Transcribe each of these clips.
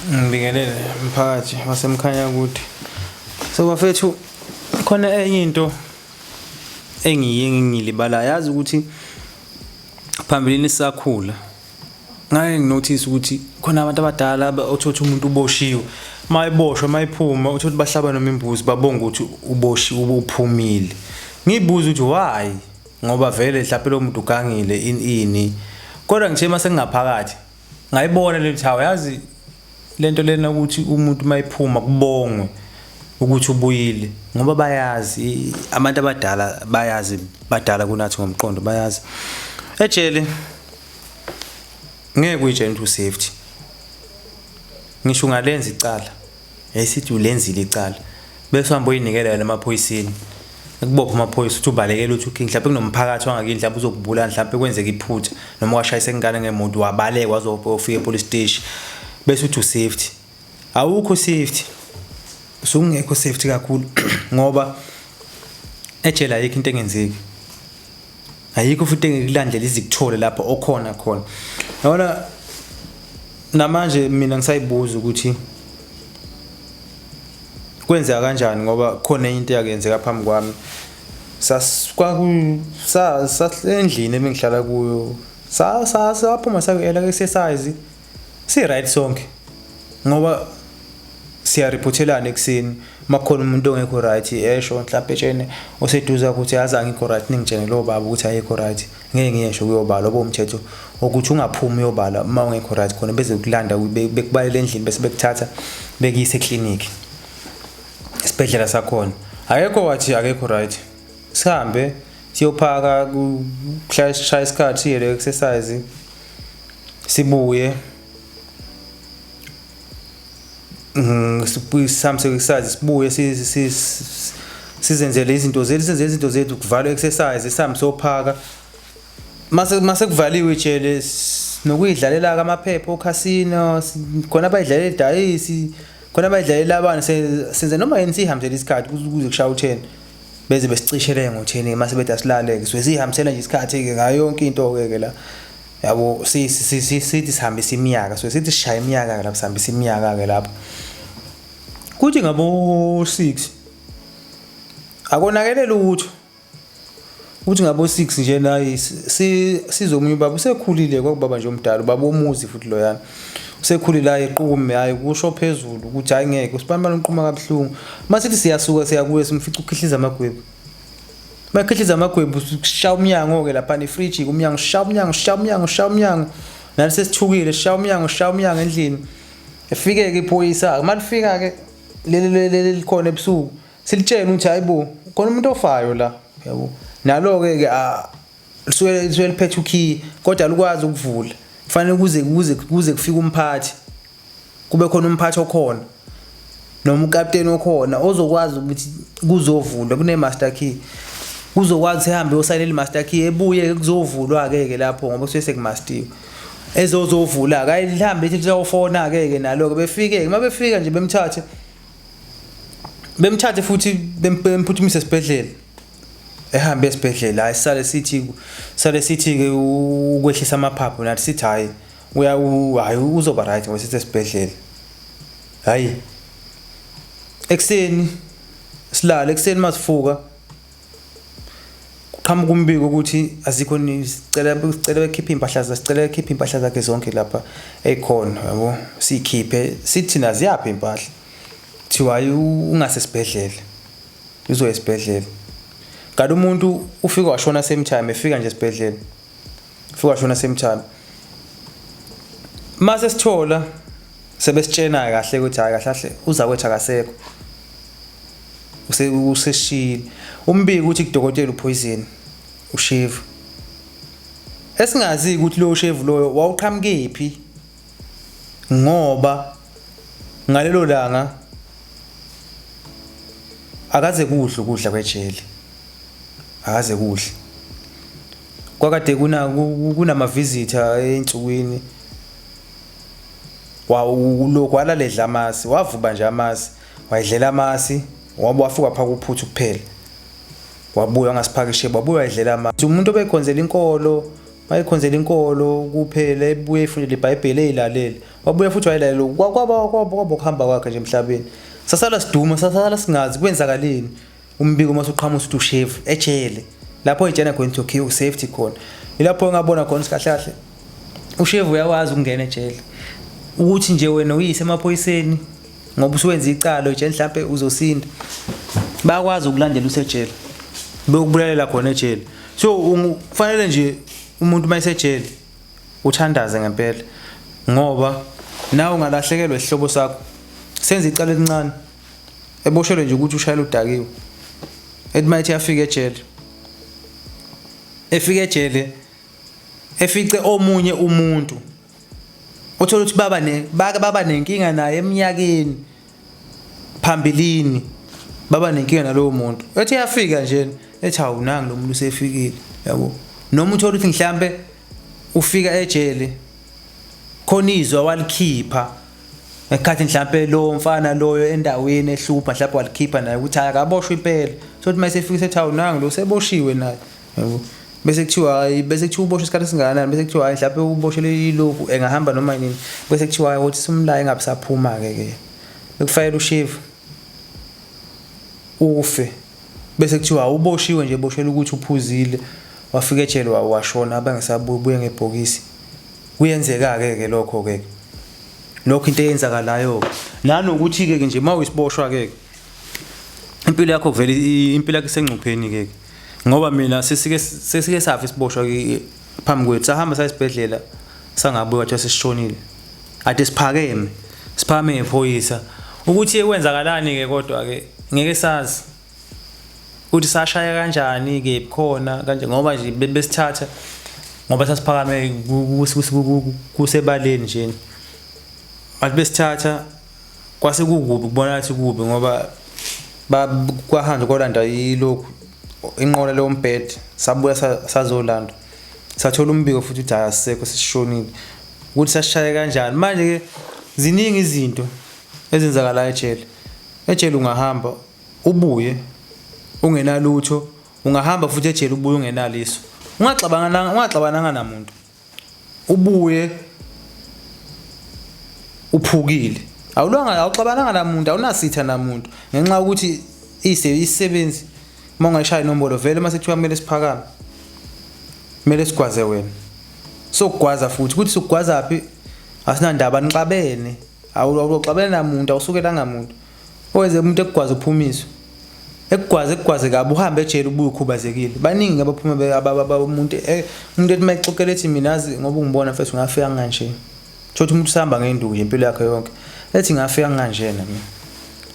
Ngibingelele mphakathi waseMkhanyakude. So bafethu khona enye into engiye ngilibala yazi ukuthi phambilini sisakhula ngake nginothise ukuthi khona abantu abadala othothi umuntu uboshiwe mayiboshwa mayiphuma uthothi bahlaba noma imbuzi babonga ukuthi uboshiwe uphumile. Ngibuza ukuthi why ngoba vele mhlawumbe lo muntu ugangile ini ini kodwa ngithe mase ngingaphakathi ngayibona le thawa yazi lento lena ukuthi umuntu mayiphuma kubongwe ukuthi ubuyile ngoba bayazi abantu abadala bayazi badala kunathi ngomqondo bayazi ejele ngeke uyitshele ukuthi usafety ngisho ungalenza icala yayisithi ulenzile icala bese uhamba uyinikela yona emaphoyiseni ekubopha amaphoyisa uthi ubalekela uthi uking mhlawumbe kunomphakathi wangakini mhlawumbe uzokubulala mhlawumbe kwenzeka iphutha noma washayisa ingane ngemoto wabaleka wazofika epolice station bese uthi usafety awukho safety usungekho safety kakhulu ngoba ejele ayikho into engenzeki ayikho futhi engikulandela izikuthole lapho okhona khona yabona namanje mina ngisayibuza ukuthi kwenzeka kanjani ngoba khona enye into eyakenzeka phambi kwami sasikwaku sasendlini ebengihlala kuyo saphuma sayela exercise si right sonke ngoba siyareportelana ekuseni makukhona umuntu ongekho right esho mhlawumbe etshene oseduze ukuthi yazi angikho right ningitshene lo baba ukuthi ayikho right ngeke ngiyesho kuyobala obo umthetho ukuthi ungaphumi uyobala uma ungekho right khona beze kulanda bekubalela endlini bese bekuthatha bekuyise eclinic esibhedlela sakhona akekho wathi akekho right sihambe siyophaka kushaya isikhathi siye le exercise sibuye sihambe exercise sibuye sizenzele izinto zethu senze izinto zethu kuvalwe exercise sihambe sophaka mase mase kuvaliwe ijele nokuyidlalela amaphepha okhasino khona abayidlalela idayisi khona abayidlalela abani senze noma yini sihambisele isikhathi kuze kushaya u-10 beze besicishele ngo-10 mase bethi asilale-ke suke siyihambisela nje isikhathi-ke ngayo yonke into-ke ke la yabo sithi sihambisa iminyaka so sithi sishaya iminyaka-ke lapho sihambisa iminyaka-ke lapho kuthi ngabo-6 akonakele lutho uthi ngabo-6 nje nayi sizomunye ubaba usekhulile kwakubaba nje omdala ubaba womuzi futhi loyana usekhulile hayi equme hayi kusho phezulu ukuthi hayi ngeke usibanibani uqhuma kabuhlungu masithi siyasuka siyakuye simfica ukhihliza amagwebu makhihliza amagwebu kushaya umnyango-ke laphana ifriji umnyango shaya umnyango shaya umnyango shaya umnyango nathi sesithukile shaya umnyango shaya umnyango endlini efike-ke iphoyisa-ke uma lifika-ke leli leli likhona ebusuku silitshele ukuthi hayi bo khona umuntu ofayo la yabo nalo-ke ke lisuke lisuke liphethe ukhiye kodwa alikwazi ukuvula kufanele kuze kuze kuze kufike umphathi kube khona umphathi okhona noma ukapteni okhona ozokwazi ukuthi kuzovulwa kune-master key kuzokwazi ukuthi ehambe yosayinela i-master key ebuye kuzovulwa-ke ke lapho ngoba kusuke sekumastiwe ezozovula-ke ayi lihambe lithi liyawufona-ke ke nalo-ke befike-ke uma befika nje bemthathe bemthathe futhi bemphuthumise esibhedlela ehambe esibhedlela hayi sale sithi sale sithi-ke ukwehlisa amaphaphu nathi sithi hhayi uya hhayi uzoba right ngoba sithi esibhedlela hhayi ekuseni silale ekuseni masifuka kuqhamuka umbiko ukuthi azikho sicela sicela bekhiphe impahla sicela bekhiphe impahla zakhe zonke lapha ekhona yabo sikhiphe sithi thina ziyaphi impahla kuthiwa hayi ungasesibhedlela uzoya esibhedlela kanti umuntu ufike washona same time efika nje esibhedlela ufike washona same time mase sithola sebesitshena kahle ukuthi hayi kahle kahle uzakwethu akasekho useshile umbiko ukuthi kudokotela upoison ushevu esingazi ukuthi lo shevu loyo wawuqhamukephi ngoba ngalelo langa akaze kudla ukudla kwejele akaze kudla kwakade kuna kunama visitor ensukwini wawulokhu walaledla amasi wavuba nje amasi wayidlela amasi wabe wafika waphaka uphuthu kuphela wabuya wangasiphaka ishebo wabuya wayidlela amasi umuntu obekhonzela inkolo Wayekhonzela inkolo kuphela ebuye efundele iBhayibheli eyilalele. Wabuya futhi wayilalela kwaba kwaba ukuhamba kwakhe nje emhlabeni. Sasala siduma, sasala singazi kwenzakaleni. Umbiko uma usuqhamuka usuthi ushevu ejele. Lapho ejele khona ukuthi okay usafety khona. Ilapho ngabona khona ukuthi kahle kahle ushevu uyawazi ukungena ejele. Ukuthi nje wena uyise emaphoyiseni ngoba usuwenza icala ejele mhlampe uzosinda. Bayakwazi ukulandela usejele. Beyokubulalela khona ejele. So kufanele nje umuntu uma esejele uthandaze ngempela ngoba nawe ungalahlekelwa isihlobo sakho senze icala elincane eboshelwe nje ukuthi ushayela udakiwe ethi mayethi yafika ejele efika ejele efice omunye umuntu othola ukuthi baba ne bake baba nenkinga naye eminyakeni phambilini baba nenkinga nalowo muntu ethi yafika nje ethi hawu nangi lo muntu usefikile yabo noma uthola ukuthi mhlambe ufika ejele khona izwi walikhipha ngekhathi mhlampe lo mfana loyo endaweni ehlupha mhlampe walikhipha naye ukuthi hayi akaboshwe impela so ukuthi mayesefika sethi hawu nangi lo seboshiwe naye yabo bese kuthiwa hayi bese kuthiwa uboshwe isikhathi esingakanani bese kuthiwa hayi mhlawumbe uboshelwe ilokhu engahamba noma nini bese kuthiwa hayi ukuthi simlaye engabe saphuma-ke ke bekufakela ushevu ufe bese kuthiwa uboshiwe nje boshelwe ukuthi uphuzile wafika ejele washona abangesabuye ngebhokisi kuyenzeka-ke ke lokho-ke lokho into eyenzakalayo-ke nanokuthi-ke nje uma uyisiboshwa-ke impilo yakho vele impilo yakho isengcupheni ke ngoba mina sesike sesike safa isiboshwa phambi kwethu sahamba sayisibhedlela sangabuya kwathiwa sesishonile ade siphakeme siphakame ngephoyisa ukuthi kwenzakalani ke kodwa ke ngeke sazi ukuthi sashaya kanjani kephi khona kanje ngoba nje besithatha ngoba sasiphakame kusebaleni nje bathi besithatha kwase kukubi kubona ngathi kubi ngoba kwahanjwa kolanda ilokhu inqola lombhede sabuya sazolanda sathola umbiko futhi ukuthi hayi asisekho sesishonile ukuthi sasishaye kanjani manje ke ziningi izinto ezenzakalayo ejele ejele ungahamba ubuye ungenalutho ungahamba futhi ejele ubuye ungenaliso ungaxabananga ungaxabananga namuntu ubuye uphukile awulwanga awuxabananga namuntu awunasitha namuntu ngenxa yokuthi ise isisebenzi uma ungayishaya inombolo vele uma sekuthiwa kumele siphakame kumele sigwaze wena sokugwaza futhi ukuthi sokugwaza phi asinandaba nixabene awuxabene namuntu awusukelanga muntu Owenze umuntu ekugwaza uphumiswe. Ekugwaze ekugwaze kabi uhambe ejele ubuye ukhubazekile. Baningi abaphuma umuntu eh, umuntu ethi mayexoxela ethi mina azi ngoba ungibona mfethu ngafika kanje. Thothi umuntu usahamba ngenduku nje impilo yakhe yonke. Ethi ngafika kanjena mina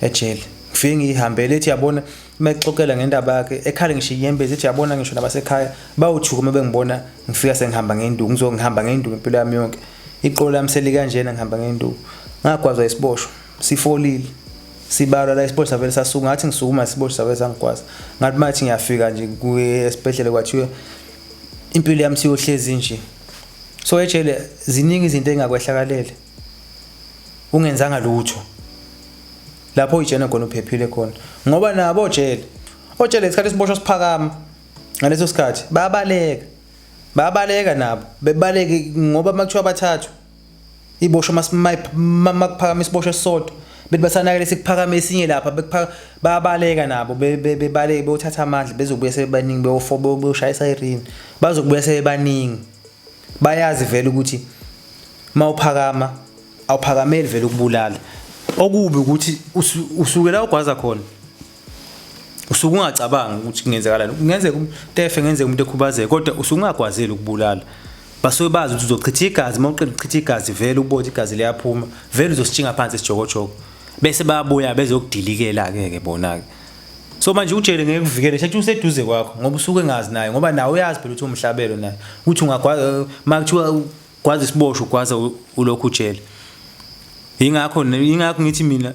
ejele. Ngifike ngihambele ethi yabona mayexoxela ngendaba yakhe ekhale ngisho inyembezi ethi yabona ngisho nabasekhaya bawuthuka uma bengibona ngifika sengihamba ngenduku ngizongihamba ngenduku impilo yami yonke. Iqolo lami selikanjena ngihamba ngenduku. Ngagwazwa isiboshwa. Sifolile. Sibalwa la isiboshwa savele sasuka ngathi ngisukuma isiboshwa savele sangigwaza. Ngathi mathi ngiyafika nje kuye esibhedlela kwathiwa impilo yami siyohlezi nje. So ejele ziningi izinto engakwehlakalele. Ungenzanga lutho. Lapho uyitshena khona uphephile khona. Ngoba nabo ojele. Ojele isikhathi isiboshwa siphakama. Ngaleso sikhathi bayabaleka. Bayabaleka nabo. Bebaleke ngoba makuthiwa bathathu. Iboshwa makuphakama isiboshwa esisodwa bethi basanakele sikuphakama esinye lapha bekuphaka bayabaleka nabo bebaleke beyothatha amandla bezobuya sebebaningi beyofo beyoshaya isayirini bazokubuya sebebaningi bayazi vele ukuthi mawuphakama awuphakameli vele ukubulala okubi ukuthi usuke la ugwaza khona usuke ungacabangi ukuthi kungenzekalani kungenzeka umuntu efe kungenzeka umuntu ekhubazeke kodwa usuke ungagwazeli ukubulala basuke bazi ukuthi uzochitha igazi uma uqeda ukuchitha igazi vele ubothe igazi liyaphuma vele uzositshinga phansi isijokojoko bese bayabuya bezokudilikela-ke ke bona-ke so manje ujele ngeke kuvikele shethu useduze kwakho ngoba usuke engazi naye ngoba nawe uyazi phela ukuthi umhlabelo naye ukuthi ungagwaza uma kuthiwa gwaza isiboshwa ugwaza ulokhu ujele ingakho ingakho ngithi mina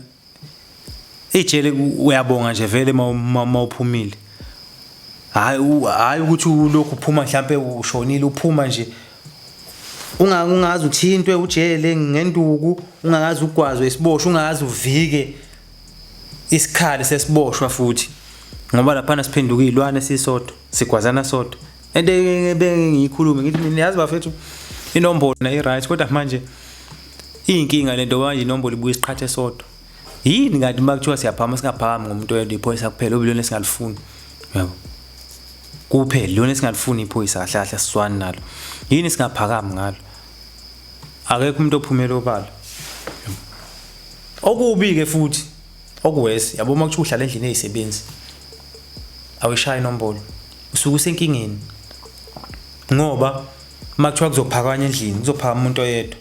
Ejele uyabonga nje vele mawuphumile. Hayi hayi ukuthi ulokhu uphuma mhlampe ushonile uphuma nje ungaze uthintwe ujele ngenduku ungakaze ugwazwe isiboshwa ungakaze uvike isikhali sesiboshwa futhi ngoba laphana siphenduka izilwane sisodwa sigwazana sodwa. Ento bengiyikhulume ngithi mina yazi bafethu inombolo na i-right kodwa manje iyinkinga lento manje inombolo ibuye isiqhathe sodwa. Yini kanti uma kuthiwa siyaphakama singaphakami ngomuntu oyedwa iphoyisa kuphela obilona esingalifuni. Yabo. Kuphela lona esingalifuni iphoyisa kahle kahle asizwani nalo. Yini singaphakami ngalo? Akekho umuntu ophumela obala. Okubi-ke futhi okuwesi yabo uma kuthiwa uhlala endlini eyisebenzi awuyishayi inombolo usuke usenkingeni ngoba uma kuthiwa kuzophakanywa endlini kuzophakama umuntu oyedwa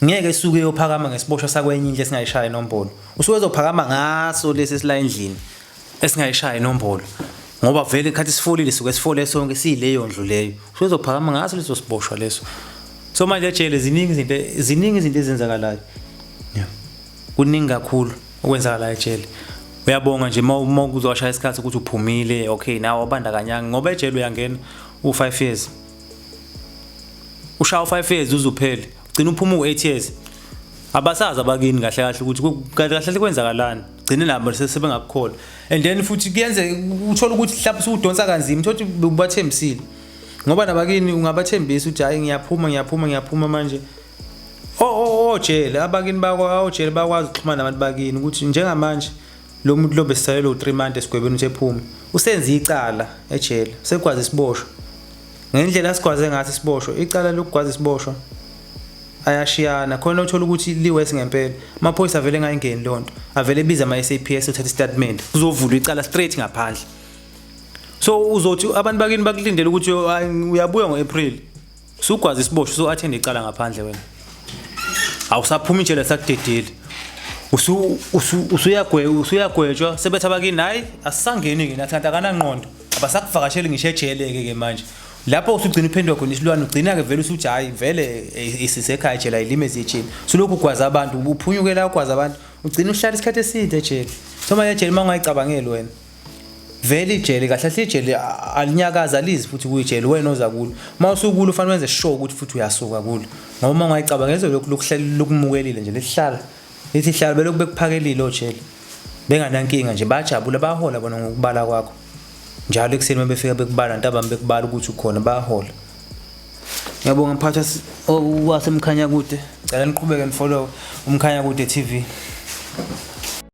ngeke esuke eyophakama ngesiboshwa sakwenye indlu esingayishaya inombolo usuke ezophakama ngaso lesi esila endlini esingayishaya inombolo ngoba vele ikhathi sifolile suke sifole sonke siyileyo ndlu leyo usuke ezophakama ngaso leso siboshwa leso. So manje ejele ziningi izinto ziningi izinto ezenzakalayo. Yeah. Kuningi kakhulu okwenzakalayo ejele. Uyabonga nje uma uzoshaya isikhathi ukuthi uphumile okay nawe wabandakanyanga ngoba ejele uyangena u5 years. Ushaya u5 years uzuphele. Ugcina uphuma u8 years. Abasazi abakini kahle kahle ukuthi kahle kahle kwenzakalani. Gcine nabo sebengakukholwa. And then futhi kuyenzeka uthola ukuthi mhlawumbe usudonsa kanzima uthola ukuthi ubathembisile. Ngoba nabakini ungabathembisa ukuthi hayi ngiyaphuma ngiyaphuma ngiyaphuma manje. Ojele abakini bakwa ojele bakwazi ukuxhumana nabantu bakini ukuthi njengamanje lo muntu lo besisalelwe u3 months esigwebeni ukuthi ephume. Usenze icala ejele, sekwazi isiboshwa. Ngendlela asigwaze ngathi isiboshwa, icala lokugwaza isiboshwa ayashiyana khona uthola ukuthi liwesi ngempela. Amaphoyisa avele engayingeni lonto, avele ebiza ama SAPS uthatha istatement, kuzovulwa icala straight ngaphandle. So uzothi abantu bakini bakulindele ukuthi uyabuya ngo-April. Usugwaza isiboshwa usu-attend icala ngaphandle wena. Awusaphumi nje lasakudedeli. Usu usuyagwe usuyagwetshwa sebetha abakini hayi asisangeni ke nathi kanti akanangqondo. Abasakuvakasheli ngisho ejele ke ke manje. Lapho usugcina uphenduka khona isilwane ugcina ke vele usuthi hayi vele isisekhaya ejele ayilime ezitsheni. Sulokhu ugwaza abantu uphunyukela ugwaza abantu ugcina uhlala isikhathi eside ejele. So manje ejele uma ungayicabangeli wena. Vele ijele kahle kahle ijele alinyakazi alizi futhi kuyijele wena oza kulo. Uma usukulo ufanele wenze sure ukuthi futhi uyasuka kulo. Ngoba uma ungayicabanga ngezwe lokhu lokuhlala lokumukelile nje lihlala. Lithi hlala belokhu bekuphakelile ojele. Benganankinga nje bayajabula bayahola bona ngokubala kwakho. Njalo ekuseni uma befika bekubala ntambama bekubala ukuthi ukhona bayahola. Ngiyabonga mphathi waseMkhanyakude. Cela niqhubeke nifollow uMkhanyakude TV.